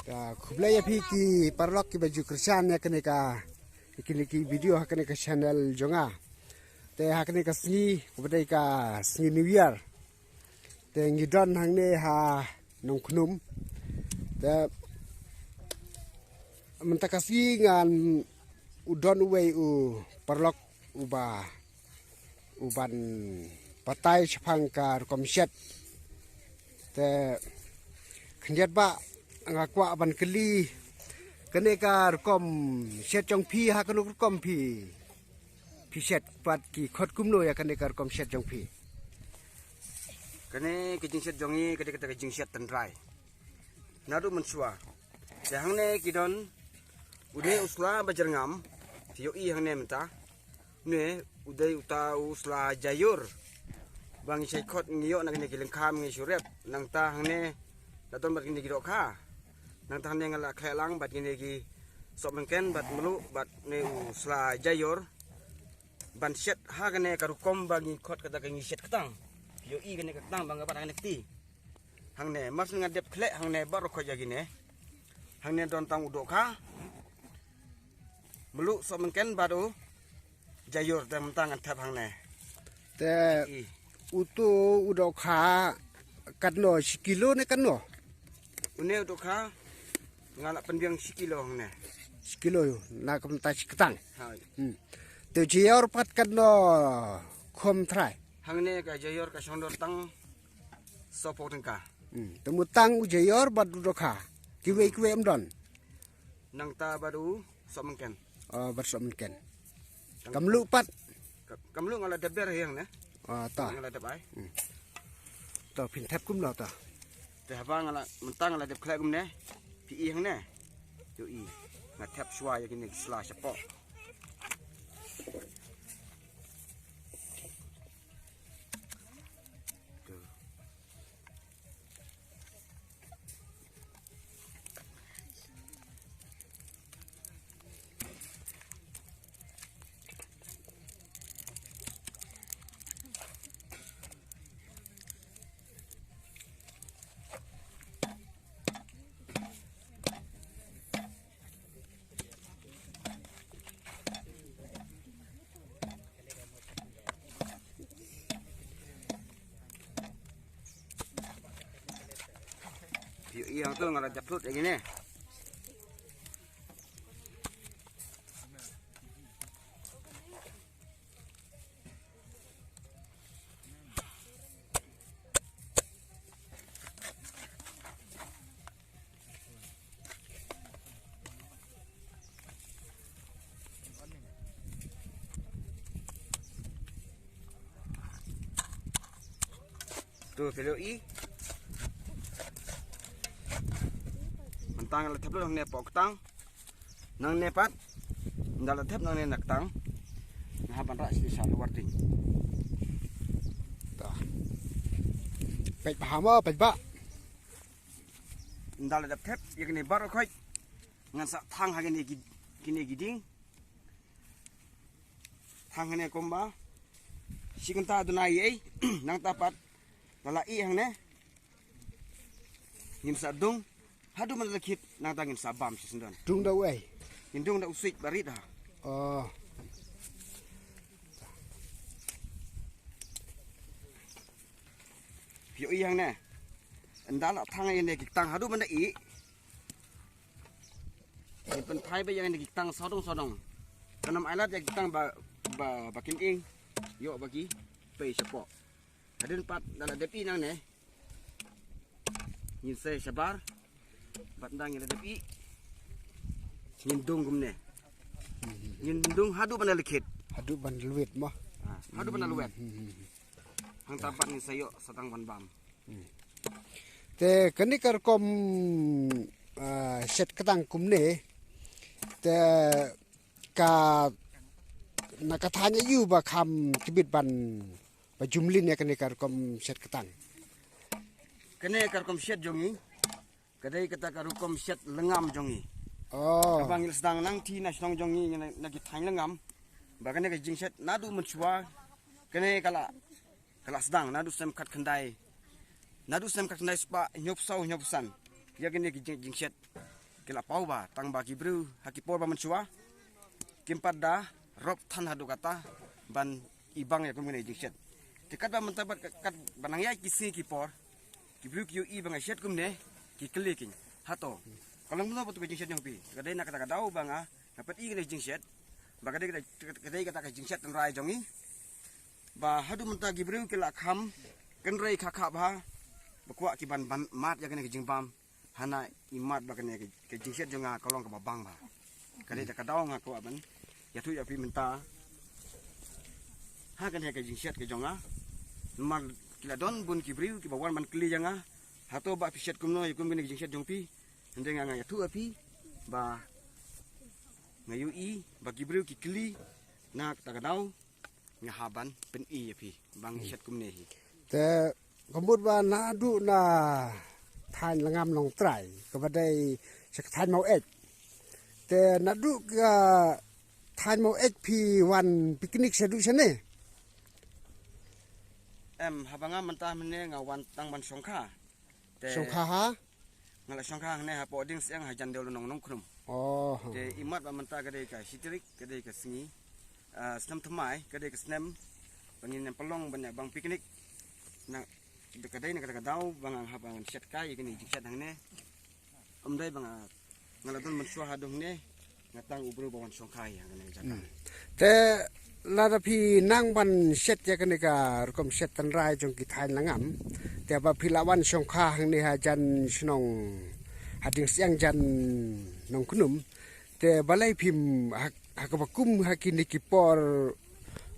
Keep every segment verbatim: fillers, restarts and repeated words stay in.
Ka khublei ïa phi ki paralok kiba ju kyrshan ïa kane ka, ïa kine ki video ha kane ka channel jong nga. Te ha kane ka sngi kaba dei ka sngi New Year. Te ngi don hangne ha Nongkhnum. Te mynta ka sngi ngan u don uwei u paralok uba, uban batai shaphang ka rukom shet. Te khyndiat ba nga kwah ban kylli, kane ka rukom shet jong phi ha kano rukom phi, phi shet, bad ki khot kumno ïa kane ka rukom shet jong phi? Kane ka jingshet jong ngi ka dei kata ka jingshet tynrai. Naduh mynshuwa. Te hangne ki don une u sla ba jyrngam, phi ïohi hangne mynta. Une u dei uta u sla jaiur. Ba ngi shait khot ngi ïoh na kine ki lyngkham ngi shu rep. Nangta hangne la don bad kine ki dohkha. Nangta hangne nga la khleh lang bad kine ki sohmynken bad mluh bad une u sla jaiur. Ban shet ha kane ka rukom ba ngi khot kata ka ngi shet ktang. Phi ïohi kane ka ktang ba nga bat ha kane ka kti. Hangne, mar shen nga dep khleh hangne baroh khoit ïa kine. Hangne don tang u dohkha. Mluh sohmynken bad u jaiur te mynta ngan thep hangne. Te i, uto u dohkha katno, shi kilo ne katno? Une u dohkha nga la pynbiang shi kilo hangne. Shi kilo ïa na ka bynta shi ktang. Hai. Hmm. Te jaiur pat katno khom trai? Hangne ka jaiur ka shong dor tang sawphew tyngka. Hmm. Te mut tang u jaiur bad u dohkha. Kiwei kiwei ym don. Nangta bad u sohmynken. Oh, bad sohmynken. Ka mluh pat? Ka, ka mluh nga la dep ber hangne. Oh, ta. Nga la dep ai. Hmm. To phin thep kumno to? Te haba nga la, mynta nga la dep khleh kumne. Phi i hangne. Ïohi. Nga thep shuwa ïa kine ki sla shapoh. Ïohi hangto nga la dep lut ïa kine. To phi ïohi. Mynta nga la thep lut nangne poh ktang. Nangne pat. Ynda la thep nangne na ktang. Nga hap ban rah sha lawar ding. To. Peit bha mo, peit bha. Ynda la dep thep ïa kine baroh khoit. Ngan sa thang ha kine ki, kine ki ding. Thang hangne kumba shi kynta duna ei ei. Nangta pat la la i hangne. Ngin sa dung haduh mynta la khit nangta ngin sa bam shi syndon. Dung da uei? Ngin dung da u switch ba rit ha. Oh. Phi ïohi hangne. Ynda la thang ïa kine ki ktang haduh mynta i. Ngin pynphai beit ïa kine ki ktang sawdong sawdong. Kan ym ailad ïa ki ktang ba, ba, ba kim ing. Ïoh ba ki pei shapoh. Hadien pat ynda la dep i nangne. Ngin sei shabar. Bad ynda ngin la dep i. Ngin dung kumne. Ngin dung haduh ban da lkhit. Haduh ban da lwet mo. Ha, haduh ban da lwet. Hmm, hmm, hmm. Hangta pat ngin sa ïoh sa tang ban bam. Hmm. Te kane ka rukom, ah, shet ktang kumne. Te ka, na ka thaiñ aïu ba kham tbit ban, ba jumlin ïa kane ka rukom shet ktang? Kane ka rukom shet jong ngi ka dei kata ka rukom shet lyngngam jong ngi. Oh. Kaba ngi la sdang nangta na shnong jong ngi na, na ki thaiñ lyngngam. Ba kane ka jingshet naduh mynshuwa kane ka la, ka la sdang naduh snem khatkhyndai. Naduh snem khatkhyndai spah hynñiewphew saw hynñiewphew san. Ïa kane ka jing, jingshet. ki la paw ba tang ba ki briew ha ki por ba mynshuwa kim pat da rop than haduh katta ban ibang ïa kum kine ki jingshet. Te katba mynta pat kat, katba nang ïaid ki sngi ki por, ki briew ki ïohi ba nga shet kumne, ki kylli keiñ. Hato ka long kumno pat ka jingshet jong phi? Ka dei na kata ka daw ba nga, nga peit ïa kane ka jingshet ba ka dei, ka dei, ka dei kata ka jingshet tynrai jong ngi. Ba haduh mynta ki briew ki la kham kynrei kha kha bha, ba kwah ki ban, ban mad ïa kane ka jingbam. Hana i mat ba kane ka, ka jingshet jong nga ka long kaba bang bha. Ka dei da ka daw nga kwah ban ïathuh ïa phi mynta ha kane ka jingshet ka jong nga. Namar ki la don bun ki briew kiba wan ban kylli ïa nga, hato ba phi shet kumno ïa kum kane ka jingshet jong phi. Hynrei nga, nga ïathuh ïa phi ba nga ïohi ba ki briew ki kylli na kata ka daw. Nga hap ban pyni ïa phi ba ngi shet kumne hi. Te ka mut ba naduh na thaiñ Langam Nongtrai kaba dei sha ka thaiñ Maweit. Te naduh ka thaiñ Maweit phi wan picnic shaduh shane? Em, haba nga mynta mynne nga wan tang ban shongkha. Te shongkha ha? Nga la shongkha hangne hapoh Diengsyang ha Jandewlynong Nongkhnum. Oh. Te i mat ba mynta ka dei ka shi tarik, ka dei ka sngi, ah, snem thymmai, ka dei ka snem ba ngin ïa pynlong ban ïa bang picnic. Na, ka dei na kata ka daw ba nga hap ban shet kai ïa kine ki jingshet hangne. Ym dei ba nga, nga la don mynshuwa haduh hangne. Nga tang u briew ba wan shongkha ïa kane ka jaka. Hmm. Te lada phi nang ban shet ïa kane ka rukom shet tynrai jong ki thaiñ Langam. Te ba phi la wan shongkha hangne ha jan shnong, ha Diengsyang jan Nongkhnum. Te balei phim ha, ha kaba kum ha kine ki por,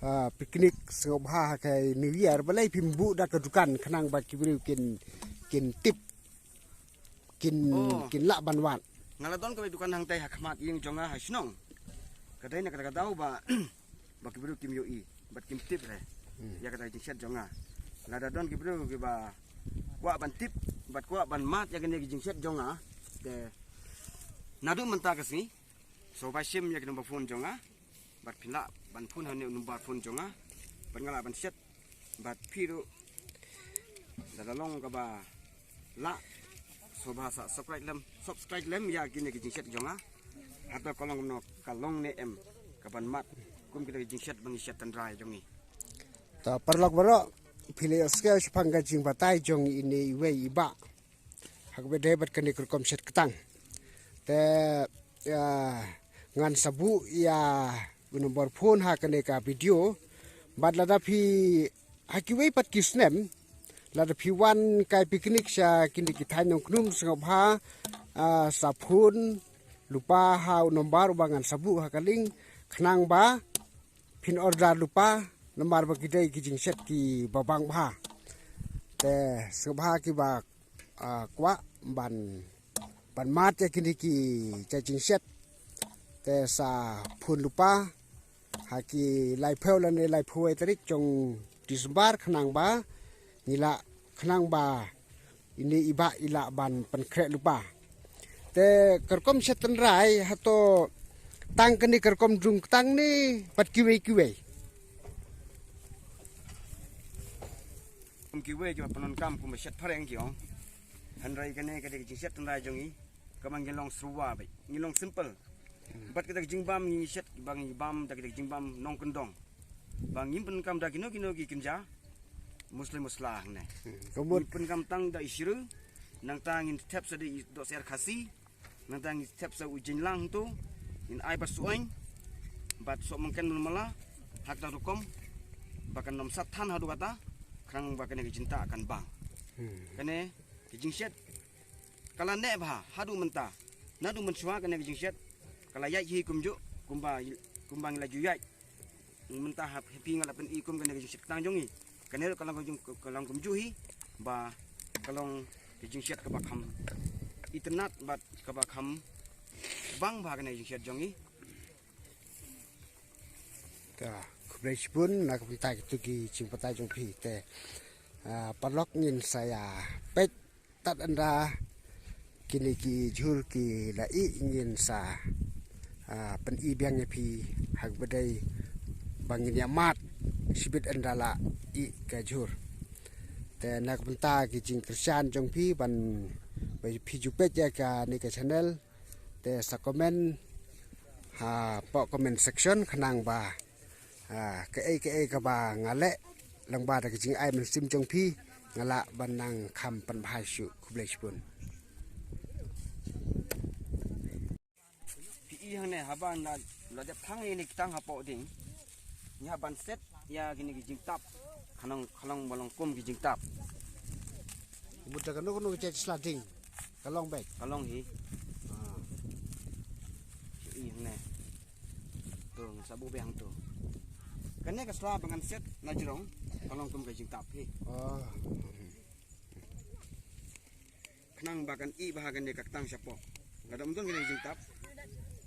ah, picnic sngewbha ha ka New Year, balei phim buh da ka dukan khnang ba ki briew kin, kin tip. Kin, oh, kin lah ban wad. Nga la don kawei dukan hangtai ha khmat ïing jong nga ha shnong. Ka dei na kata ka daw ba, ba ki briew kim ïohi bad kim tip re. Hmm. Ïa kata ka jingshet jong nga. Lada don ki briew kiba kwah ban tip bad kwah ban mad ïa kane ka jingshet jong nga. Te naduh mynta ka sngi, sngewbha shim ïa ki number phone jong nga. Bad phin lah ban phone ha une u number phone jong nga. Bad nga lah ban shet bad phi ruh. Lada long kaba lah, sngewbha sa subscribe lem, subscribe lem ïa kine ki jingshet jong nga. Hato ka long kumno, ka long ne em kaban mad kum kine ki jingshet ba ngi shet tynrai jong ngi. Ta paralok baroh, phi la ïohsngew shaphang ka jingbatai jong ine iwei i bah ha kaba dei bad kane ka rukom shet ktang. Te, ah, ngan sa buh ïa u nombor phone ha kane ka video. Bad lada phi ha kiwei pat ki snem, lada phi wan kai picnic sha kine ki thaiñ Nongkhnum sngewbha, ah, sa phone lypa ha u nombor uba ngan sa buh ha ka link khnang ba phin order lypa, namar ba ki dei ki jingshet kiba bang bha. Te sngewbha kiba, ah, kwah ban, ban mad ïa kine ki jait jingshet. Te sa phone lypa ha ki laiphew lane laiphew wei tarik jong December khnang ba ngi lah, khnang ba ine i bah i lah ban pynkhreh lypa. Te ka rukom shet tynrai hato tang kane ka rukom drung ktang ne pat kiwei kiwei? Kum kiwei kiba pyndonkam kumba shet phareng ki ong. Hynrei kane ka dei ka jingshet tynrai jong ngi kaba ngi long syrwa beit, ngi long simple. Bad kita ki jingbam ngi shet ba ngi bam da kita ki jingbam nongkyndong. Ba ngim pyndonkam da kino kino ki kynja mosla mosla hangne. Hmm, ka mut. Ngim pyndonkam tang da i syrwa, nangta ngin thep sa da i dohsyiar Khasi, nangta ngin thep sa u jinglang hangto, ngin ai bad sohmongshen bad sohmynken mala ha kata ka rukom ba kan ym sat than haduh katta, khnang ba kane ka jingtah kan bang. Hmm. Kane ka jingshet ka la neh bha haduh mynta. Naduh mynshuwa kane ka jingshet ka la ïaid hi kumjuh kumba, kumba ngi la ju ïaid. Mynta ha phi nga la pyni kum kane ka jingshet ktang jong ngi. Kane ruh ka long ka jing, ka long kumjuh hi ba ka long ka jingshet kaba kham itynnad bad kaba kham bang bha kane ka jingshet jong ngi. Te khublei shibun na ka bynta kito ki jingbatai jong phi te, ah, paralok ngin sa ïa peit tad ynda kine ki jhur ki la ih ngin sa, ah, pyni biang ïa phi ha kaba dei ba ngin ïa mad shibit ynda la ih ka jhur. Te na ka bynta ki jingkyrshan jong phi ban, ba phi ju peit ïa kane ka channel, Te sa comment hapoh comment section khnang ba, ah, kaei kaei kaba nga leh lyngba da ka jingai mynsiem jong phi, nga lah ban nang kham pynbha shuh. Khublei shibun. Phi i hangne haba la, la dep thang ïa kane ka ktang hapoh ding. Ngi hap ban set ïa kine ki jingtap. Ka long, ka long ba long kum ki jingtap. Mut da kano kano ka jait sla ding ka long beit. Ka long hi. Ah. Phi i hangne. To, ngan sa buh biang to. Kane ka sla ba ngan set na jrong ka long kum ka jingtap hi. Oh. Khnang ba kan ih bha kane ka ktang shapoh. Lada ym don kane ka jingtap,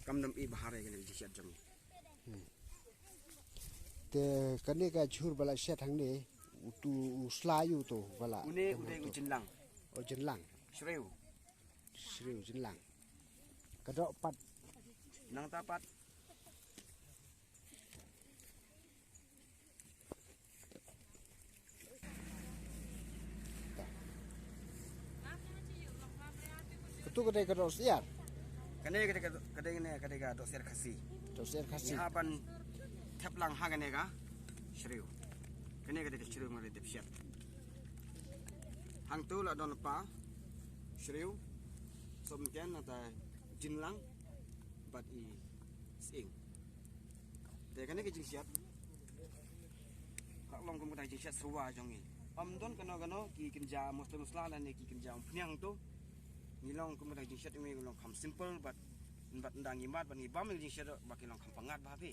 kam dam ih bha re kane ka jingshet jong ngi. Te kane ka jhur ba la shet hangne, utu u sla ïa utu ba la. Une u dei u jynlang. O jynlang. Shriew. Shriew jynlang. Ka doh pat. Nangta pat. Katu ka dei ka doh syiar. Kane ka dei ka, ka dei kane ka dei ka doh syiar Khasi. Doh syiar Khasi. Ngi hap ban thep lang ha kane ka shriew. Kane ka dei ka shriew ma dei dep shet. Hangtu la don pa shriew. Som ken nata jynlang bad i sying. Te kane ka jingshet ka long kum ka jingshet syrwa jong ngi. Ym don kano kano ki kynja mosla mosla lane ki kynja umphniang to. Ngi long kum ka jingshet ngi long kham simple bad, bad nda ngi mad bad ngi bam ngi jingshet ba ki long kham pyngngad bha phi.